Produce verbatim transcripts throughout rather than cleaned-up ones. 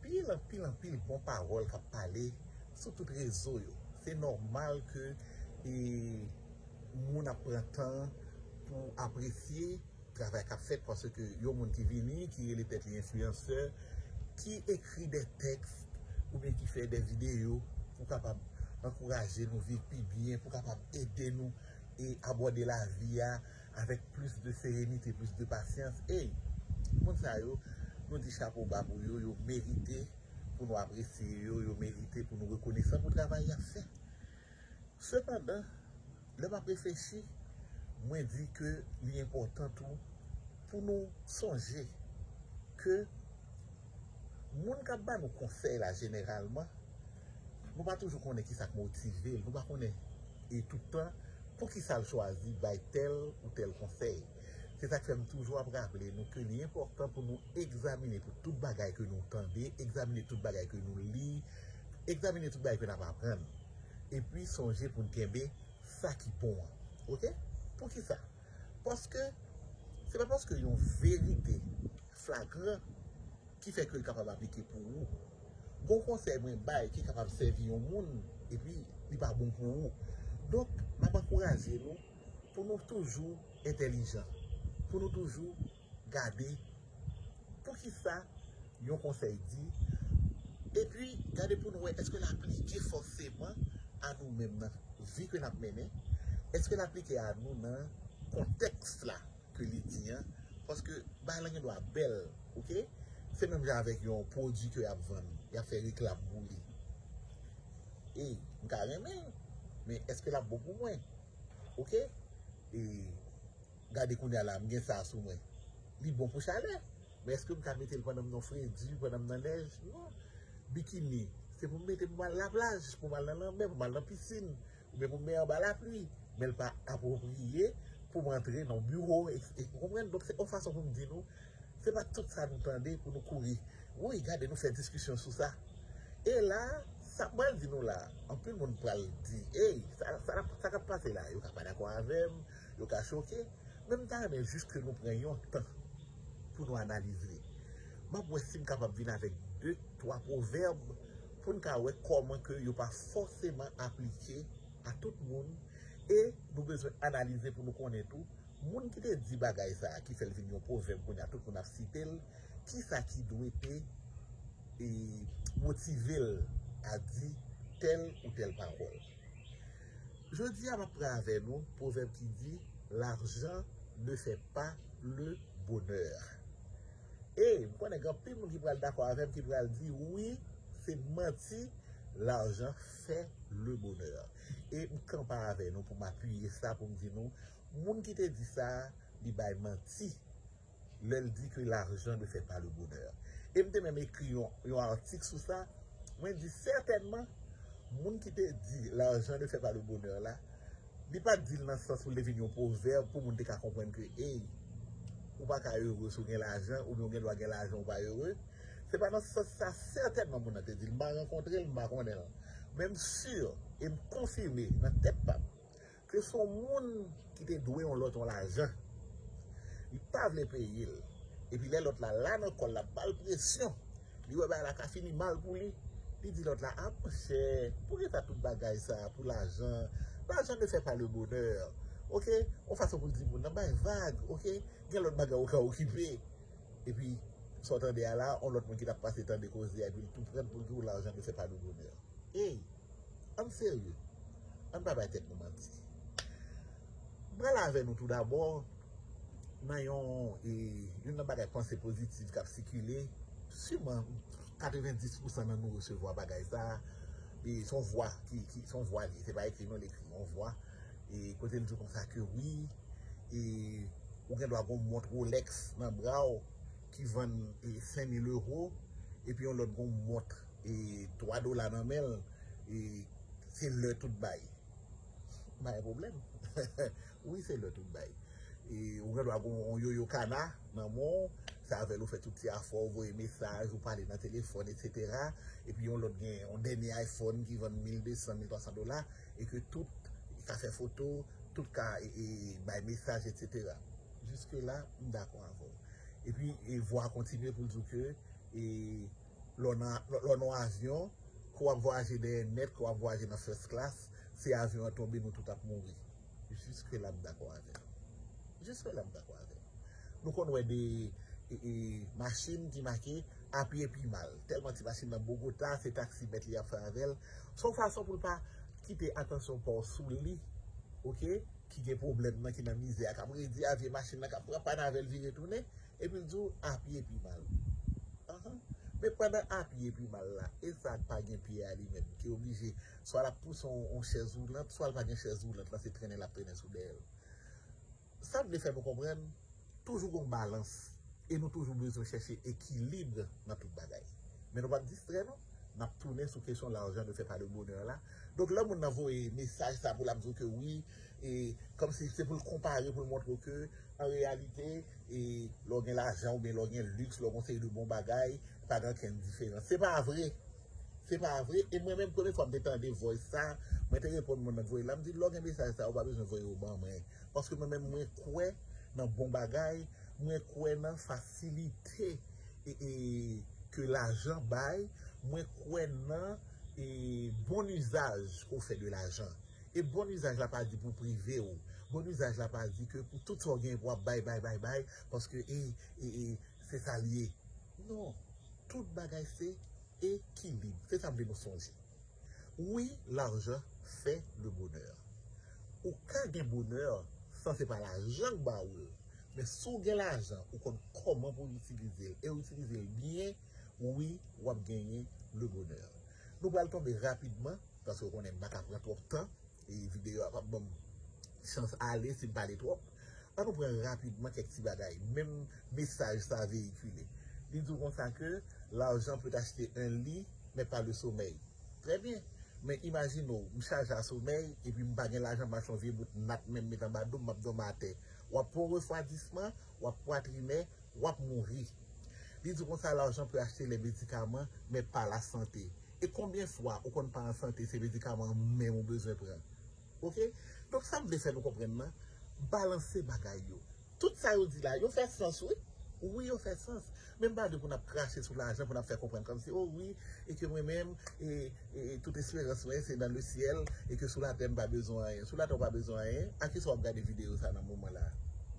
Anpil, anpil, anpil bon pawòl k ap pale sou tout rezo yo. Se nòmal ke e, moun ap pran tan pou apresye travay k ap fèt, paske yon moun ki vini, ki rele tèt li enfliyansè, ki ekri de tèks oubyen ki fè de videyo pou kapab ankouraje nou viv pi byen, pou kapab ede nou e abòde lavi a avèk plis de serenite, plis de pasyans. Ey, moun sa yo, nou di chapo ba pou yo, yo merite pou nou apresye yo, yo merite pou nou rekonesan pou travay y ap fè. Sepandan, lè m ap reflechi, mwen di ke li enpòtan tou pou nou sonje ke moun k ap ba nou konsèy la jeneralman, nou pa toujou konnen ki sa k motive l, nou pa konnen e tout tan pou ki sa l chwazi bay tèl ou tèl konsèy. Se sa k fè m toujou ap raple nou ke li enpòtan pou nou egzamine pou tout bagay ke nou tande, egzamine tout bagay ke nou li, egzamine tout bagay ke n ap aprann. Epi sonje pou n kenbe sa ki bon an. Oke? Poukisa? Paske se pa paske yon verite flagran ki fè ke l kapab aplike pou ou. Gon konsèy mwen bay ki kapab sèvi yon moun, epi li pa bon pou ou. Donk, m ap ankouraje nou pou nou toujou entèlijan, pou nou toujou gade poukisa yon konsèy di, epi gade pou nou wè èske l aplike fòseman a nou menm nan vi ke n ap mennen, èske l aplike a nou nan kontèks la ke li di an, paske bagay lan gen dwa bèl, oke? Se menm jan avèk yon pwodui ke y ap vann, y ap fè reklam pou li. E, m ka renmen l, men èske l ap bon pou mwen? Oke? E, gade kounye a la, m gen sa sou mwen. Li bon pou chalè, men èske m ka mete l pandan m nan fredi, pandan m nan nèj? Non. Bikini, se pou m mete pou m al laplaj, pou m al nan lanmè, pou m al nan pisin, oubyen pou m men anba lapli, men l pa apwopriye pou m antre nan biwo, e, e, ou konprann? Donk, se yon fason pou m di nou, se pa tout sa nou tande pou nou kouri. Wi, gade, nou fè diskisyon sou sa. E la, sa m pral di nou la, anpil moun pral di, ey, sa, sa, sa k ap pase la, yo ka pa dakò avè m, yo ka choke, men m ta renmen jis ke nou pran yon tan pou nou analize. M ap wè si m kapab vin avèk de, twa pwovèb pou n ka wè kòman ke yo pa fòseman aplike a tout moun, e nou bezwen analize pou nou konnen tou, moun ki te di bagay sa a, ki fè l vin yon pwovèb kounye a tout moun ap site l, kisa ki dwe te e, motive l a di tèl ou tèl pawòl. Jodi a, m ap pran avè nou pwovèb ki di, l'argent ne fait pas le bonheur. E, m konnen gen anpil moun ki pral dakò avè m, ki pral di, wi, se manti, l'argent fait le bonheur. E m kanpe avè nou pou m apiye sa, pou m di nou, moun ki te di sa, li bay manti lè l di ke l'argent ne fait pas le bonheur. E m te menm ekri yon, yon atik sou sa. Mwen di sètènman, moun ki te di l'argent ne fait pas le bonheur la, li pa t di l nan sans pou l te vin yon pwovèb pou moun te ka konprann ke, ey, ou pa ka ere si w gen lajan, oubyen w gen dwa gen lajan, ou pa ere. Se pa nan sans sa sètènman moun nan te di l. M pa rankontre l, m pa konnen l. Men m si e m konfime nan tèt pa m ke se yon moun ki te dwe yon lòt yon lajan. Li pa vle peye l. Epi lè lòt la la nan kò l, l ap ba l presyon. Li wè bagay la ka fini mal pou li. Li di lòt la, a monchè, poukisa tout bagay sa pou lajan? L'argent ne fait pas le bonheur. Oke? Yon fason pou l di moun nan, bay vag, oke? Gen lòt bagay ou ka okipe. Epi, sa w tande a la, yon lòt moun ki t ap pase tande koze a, epi l tou pran l pou l di w l'argent ne fait pas le bonheur. Ey, ann serye. Ann pa bay tèt nou manti. M pral avè nou toudabò nan yon, e, youn nan bagay panse pozitiv k ap sikile. Siman, katrevendis pousan nan nou resevwa bagay sa. E se yon vwa ki, ki, se yon vwa li ye. Se pa ekri non, li ekri yon vwa. E kote l di konsa ke wi, e, ou gen dwa gon mont Rolex nan bra w ki vann, e, senk mil ewo, epi yon lòt gon mont, e, twa dola nan men l, e, se lè tout bay. M pa gen pwoblèm. Wi, se lè tout bay. E, ou gen dwa gon yon yoyo kana nan men w, se avè l ou fè tout ti afè w, voye mesaj, ou pale nan telefòn, etsetera. Epi yon lòt gen yon dènye iPhone ki vann mil de san, mil twa san dola, e ke tout ka fè foto, tout ka, e, e, bay mesaj, etsetera. Jiske la, m dakò avè w. Epi, e, vwa a kontinye pou l di w ke, e, Lè w nan, lè w nan avyon, ke w ap vwayaje dèyè nèt, ke w ap vwayaje nan first class, si avyon an tonbe, nou tout ap mouri. Jiske la m dakò avè w. Jiske la m dakò avè w. Nou konn wè de e, e, machin ki make a pye pi mal. Tèlman ti machin nan Bogota, se taksimèt li ap fè avè l. Se yon fason pou l pa kite atansyon pa w sou li, oke, ki gen pwoblèm nan, ki nan mizè a, k ap redi a vye machin nan, k ap pran pàn avè l vire tounen, epi l di w a pye pi mal. Ahan. Men pandan a pye pi mal la, e sa k pa gen pye a li menm, ki oblije, swa l ap pouse yon, yon chèz woulant, swa l pa gen chèz woulant lan, se trennen l ap trennen sou dèyè l. Sa vle fè nou konprann, toujou gon balans, e nou toujou bezwen chèche ekilib nan tout bagay. Men nou p ap distrè nou, n ap tounen sou kesyon l'argent ne fait pas le bonheur la. Donk lè moun nan voye mesaj sa pou l ap di w ke wi, e kòmsi se pou l konpare, pou l montre w ke an reyalite, e lè w gen lajan oubyen lè w gen liks, lè w gen yon seri de bon bagay, pa gen okenn diferans. Se pa vre. Se pa vre. E mwen menm, premye fwa m te tande voice sa, mwen te reponn moun nan k voye l la, m di, lè w gen mesaj sa, ou pa bezwen voye yo ban mwen. Paske mwen menm, mwen kwè nan bon bagay, mwen kwè nan fasilite e, e, ke lajan bay, mwen kwè nan e, bon usage qu'on fait de l'argent. E bon usage la pa di pou prive w. Bon usage la pa di ke pou tout sa w gen pou w ap bay, bay, bay, bay, paske e, e, e, se sa l ye. Non. Tout bagay se ekilib. Se sa m vle nou sonje. Wi, l'argent fait le bonheur. Ou ka gen bonè san se pa lajan k ba ou l. Men si w gen lajan, ou konn kòman pou w itilize l, e w itilize l byen, wi, w ap genyen le bonè. Nou pral tonbe rapidman, paske w konnen m pa ka pran twòp tan, e videyo a p ap ban m chans ale si m pale twòp. An nou pran rapidman kèk ti bagay, menm mesaj sa veyikile. Li di w konsa ke l'argent peut acheter un lit, mais pas le sommeil. Trè byen. Men imajine w, m chaje a somèy, epi m pa gen lajan, m achte yon vye bout nat menm met anba do m, m ap dòmi atè. W ap pran refwadisman, w ap pwatrinè, w ap mouri. Li di konsa, l'argent peut acheter les médicaments, mais pas la santé. E konbyen fwa ou konn pa an sante, se medikaman menm ou bezwen pran? Oke? Donk sa m vle fè nou konprann nan, balanse bagay yo. Tout sa yo di la, yo fè sans, wi. Wi, yo fè sans. Men m pa vle pou n ap krache sou lajan, pou n ap fè konprann kòmsi, o wi, e ke mwen menm, e, e, e tout esperans mwen, se nan le syèl, e ke sou latè m pa bezwen anyen. Sou latè w pa bezwen anyen, a kisa w ap gade videyo sa nan moman la?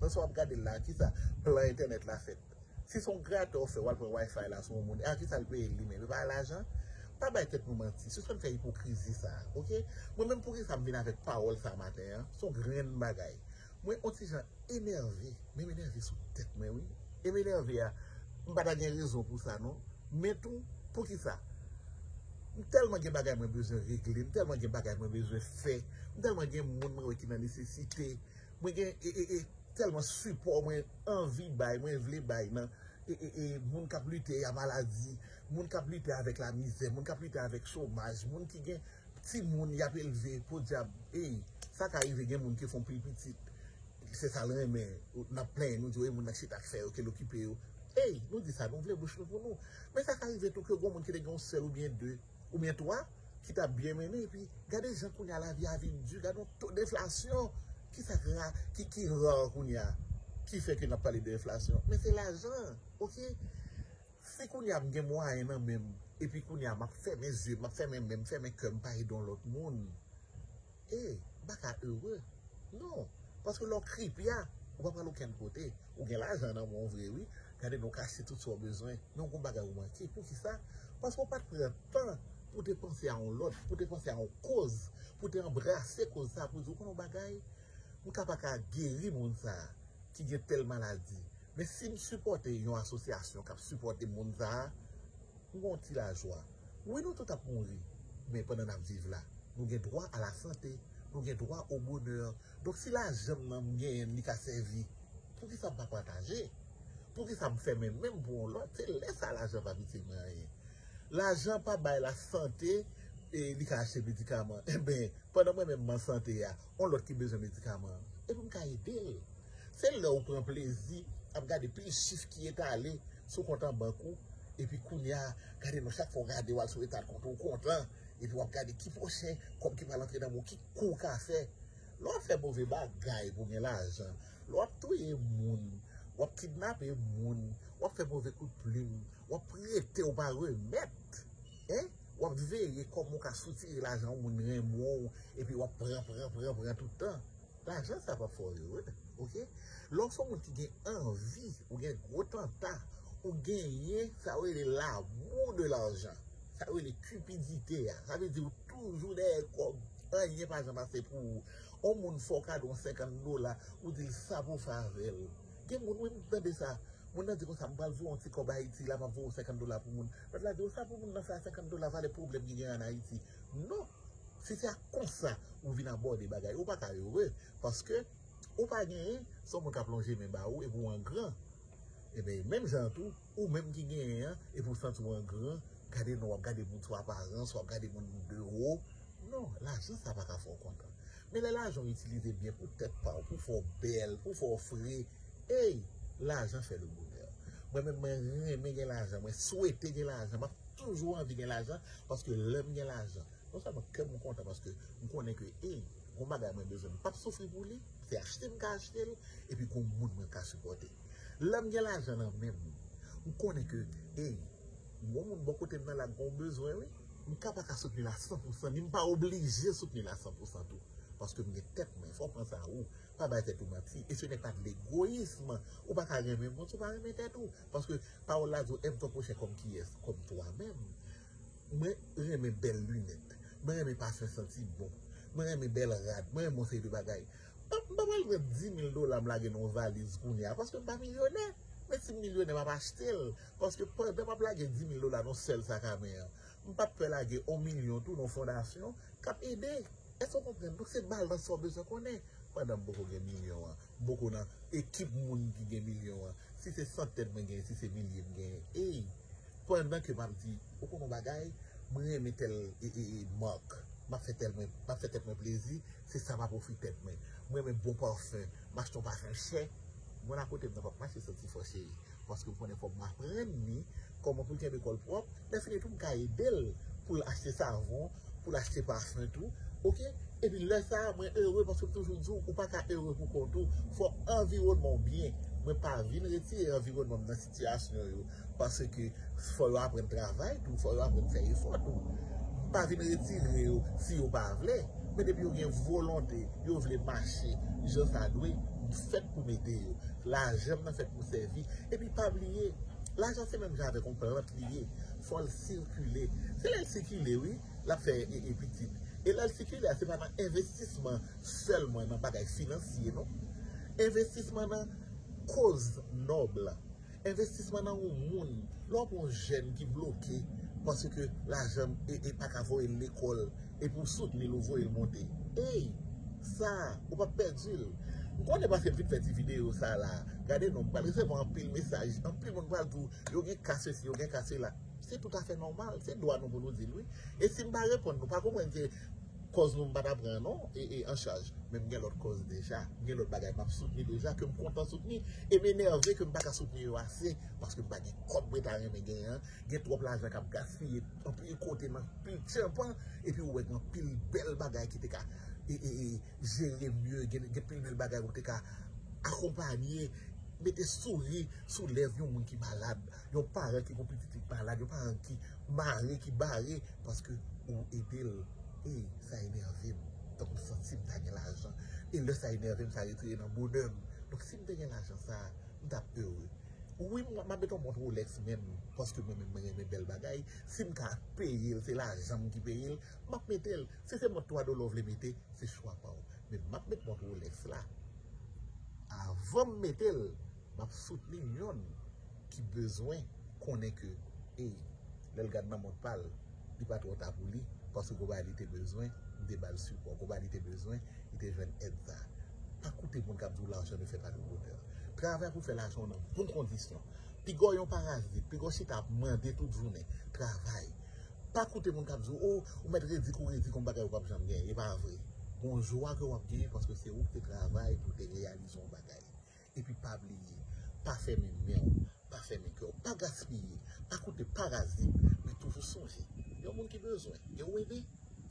Nan sa w ap gade l la, a kisa plan entènèt la fèt? Si se yon gratè w fè, w al pran Wi-Fi la sou yon moun, e a kisa l peye l li menm? E pa lajan? Pa bay tèt nou manti, sispann fè ipokrizi sa, oke? Mwen menm, poukisa m vin avèk pawòl sa maten an? Se yon grenn bagay. Mwen, on ti jan enève, men m enève sou tèt mwen, wi. E m enève a, m pa ta gen rezon pou sa, non. Men tou, poukisa? M tèlman gen bagay mwen bezwen regle, m tèlman gen bagay mwen bezwen fè, m tèlman gen moun mwen wè ki nan nesesite, mwen gen, e, e, e, tèlman sipò mwen anvi bay, mwen vle bay nan, e, e, e, moun k ap lite a maladi, moun k ap lite avèk lamizè, moun k ap lite avèk chomaj, moun ki gen timoun y ap elve, podyab, ey, sa ka rive gen moun ki fè yon pil pitit, se sa l renmen, n ap plenyen, nou di, ey, moun nan chita k fè yo, ke l okipe yo. Ey, nou di sa, nou vle bouch nou pou nou. Men sa ka rive tou ke gon moun ki te gen yon sèl oubyen de, oubyen twa, ki t ap byen mennen, epi gade jan kounye a lavi a vin di, gade yon to deflasyon, ki sa k ra, ki, ki ra kounye a, ki fè ke n ap pale de enflasyon. Men se lajan, oke? Si kounye a m gen mwayen nan men m, epi kounye a m ap fèmen zye, m ap fèmen men m, fèmen kè m, pa ede yon lòt moun, e, m pa ka ere. Non. Paske lè w kripi a, ou pa pral okenn kote. Ou gen lajan nan men w vre, wi. Gade, non, w ka achte tout sa w bezwen. Men w gon bagay ou manke. Poukisa? Paske w pa t pran tan pou te panse a yon lòt, pou te panse a yon koz, pou te anbrase koz sa, pou di, ou konn yon bagay, m ka pa ka geri moun sa a ki gen tèl maladi. Men si m sipòte yon asosyasyon k ap sipòte moun sa a, m gen yon ti lajwa. Wi, nou tout ap mouri, men pandan n ap viv la, nou gen dwa a la sante, nou gen dwa o bonè. Donk, si lajan m nan m genyen l, li ka sèvi, poukisa m pa pataje? Poukisa m fèmen men m pou yon lòt? Se lè sa a lajan p ap itil mwen anyen. Lajan pa bay lasante, e li ka achte medikaman. Enben, pandan mwen menm m an sante a, yon lòt ki bezwen medikaman an, epi m ka ede l. Se lè ou pran plezi ap gade pil chif ki etale sou kont an bank ou, epi kounye a, gade non, chak fwa w gade, w al sou eta kont ou, ou kontan, epi w ap gade ki pwochen kòb ki pral antre nan men w, ki kou w ka fè. Lè w ap fè move bagay pou w gen lajan, lè w ap touye moun, w ap kidnape moun, w ap fè move kout plim, w ap prete, w pa remèt. Hein? W ap veye kòman w ka soutire lajan yon moun renmen w, epi w ap pran, pran, pran, pran tout tan. Lajan sa p ap fè w ere, oke? Lè w se yon moun ki gen anvi, ou gen gwo tanta, ou genyen sa yo rele l'amour de l'argent. Sa yo rele cupidité a. Sa vle di ou toujou dèyè kòb, anyen pa janm ase pou ou. Yon moun fè w kado yon senkant dola, ou di l sa pou w fè avè l. Gen moun, wi, m tande sa. Moun nan di konsa, "M pral voye yon ti kòb Ayiti la, m ap voye w senkant dola pou moun." Lòt la di, "O, sa pou moun nan fè a senkant dola, valè pwoblèm ki gen an Ayiti." Non. Si se ak konsa ou vin abòde bagay, ou pa ka ere, paske ou pa genyen, se yon moun k ap lonje men ba ou, epi w an gran. Ebyen, menm jan an tou, ou menm ki genyen an, epi w santi w an gran, gade non, w ap gade moun sou aparans, w ap gade moun de wo. Non, lajan sa pa ka fè w kontan. Men lè lajan w itilize byen pou tèt pa w, pou fè w bèl, pou fè w fre, ey, lajan fè le bonè. Mwen menm, mwen renmen gen lajan, mwen swete gen lajan, m ap toujou anvi gen lajan, paske lè m gen lajan, non sèlman kè m kontan, paske m konnen ke, ey, gon bagay mwen bezwen, m p ap soufri pou li, se achte m ka achte l, epi gon moun mwen ka sipòte. Lè m gen lajan nan men m, m konnen ke, ey, gon moun bò kote m nan la k gon bezwen, wi. M ka pa ka soutni l a san pou san, ni m pa oblije soutni l a san pou san tou. Paske m gen tèt mwen, fò w panse a ou, pa bay tèt ou manti. Et ce n'est pas de l'égoïsme. Ou pa ka renmen moun si w pa renmen tèt ou. Paske pawòl la di w, aime ton prochain comme qui est, comme toi-même. Mwen renmen bèl linèt. Mwen renmen pafen santi bon. Mwen renmen bèl rad. Mwen renmen yon seri de bagay. M pa, m pa pral pran dis mil dola m lage nan yon valiz kounye a, paske m pa milyonè. Men si m milyonè, m ap achte l. Paske pandan m ap lage dis mil dola nan yon sèl sak a men an, m p ap pè lage yon milyon tou nan yon fondasyon k ap ede. Èske w konprann? Donk, se balans sa w bezwen konnen. Pandan m poko gen milyon an, m poko nan ekip moun ki gen milyon an. Si se santèn mwen genyen, si se milye m genyen, ey, pandan ke m ap di, ou konn yon bagay, mwen renmen tèl e, e, e, mak, m ap fè tèl mwen, m ap fè tèt mwen plezi, se sa m ap ofri tèt mwen. Mwen renmen bon pafen, m achte yon pafen chè, moun akote m nan p ap mache santi fò cheri. Paske m konnen fò m aprann li kòman pou l kenbe kò l pwòp. Lèfini tou, m ka ede l pou l achte savon, pou l achte pafen tou. Oke? Epi lè sa a, mwen ere paske m toujou di w, ou pa ka ere pou kont ou. Fò anviwònman w byen. Mwen pa vin retire anviwònman m nan sitiyasyon yo. Paske fò yo aprann travay tou, fò yo aprann fè efò tou. M pa vin retire yo si yo pa vle. Men depi yo gen volonte, yo vle mache jan sa dwe, m fèt pou m ede yo. Lajan m nan fèt pou sèvi. Epi pa bliye, lajan se menm jan avèk yon plant li ye. Fò l sikile. Se lè l sikile, wi, l ap fè e, e pitit. E lè l sikile a, se pa nan envestisman sèlman nan bagay finansye, non. Envestisman nan koz nòb. Envestisman nan yon moun. Lè w ap yon jèn ki bloke paske lajan e, e pa ka voye l lekòl, epi w soutni l, ou voye l monte. Ey, sa, ou p ap pèdi l. M konnen paske m fin fè ti videyo sa la. Gade non, m pral resevwa anpil mesaj, anpil moun pral di w, yo gen ka sesi, yo gen ka sela. Se toutafè nòmal, se dwa nou pou nou di l, wi. E si m pa reponn, nou pa konprann se kòz nou m pa ta pran non, e, e an chaj. Men m gen lòt kòz deja, m gen lòt bagay m ap soutni deja, ke m kontan soutni, e m enève ke m pa ka soutni yo ase, paske m pa gen kòb mwen ta renmen genyen an, gen twòp lajan k ap gaspiye anpil kote nan pil tchanpan, epi ou wè gen anpil bèl bagay ki te ka, e, e, e, jere mye, gen, gen pil bèl bagay ou te ka akonpanye, mete souri sou lèv yon moun ki malad, yon paran ki gon pitit li malad, yon paran ki mare, ki bare, paske ou ede l. E sa enève m. Tankou m santi m ta gen lajan. E lè sa enève m, sa retire nan bonè m. Donk, si m te gen lajan sa, m t ap ere. Wi, m, m ap mete yon mont Rolex menm, paske mwen menm mwen renmen bèl bagay. Si m ka peye l, se lajan m ki peye l, m ap mete l. Si se mont twa dola w vle mete, se chwa pa w. Men m ap met mont Rolex la. Avan m mete l, m ap soutni yonn ki bezwen konnen ke, ey, lè l gad nan mont pa l, li pa twò ta pou li, paske gon bagay li te bezwen, m te ba l sipò. Gon bagay li te bezwen, li te jwenn èd sa. Pa koute moun k ap di w l'argent ne fait pas le bonheur. Travay pou fè lajan w nan bon kondisyon. Piga w yon parazit, piga w chita ap mande tout jounen. Travay. Pa koute moun k ap di w, o, ou mèt redi kou redi gon bagay ou p ap janm genyen. E pa vre. Gon jwa ke w ap genyen paske se ou ki te travay pou w te reyalize yon bagay. Epi pa bliye, pa fèmen men w, pa fèmen kè w, pa gaspiye, pa koute parazit, men toujou sonje, yon moun ki bezwen, gen ou ede,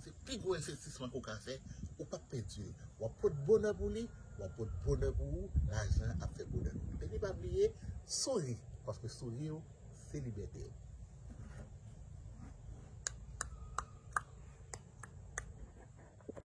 se pi gwo envestisman ke w ka fè, ou p ap pèdi l. W ap pot bonè pou li, W ap pot bonè pou ou, lajan ap fè bonè. Epi pa bliye, souri, paske souri w, se libète w.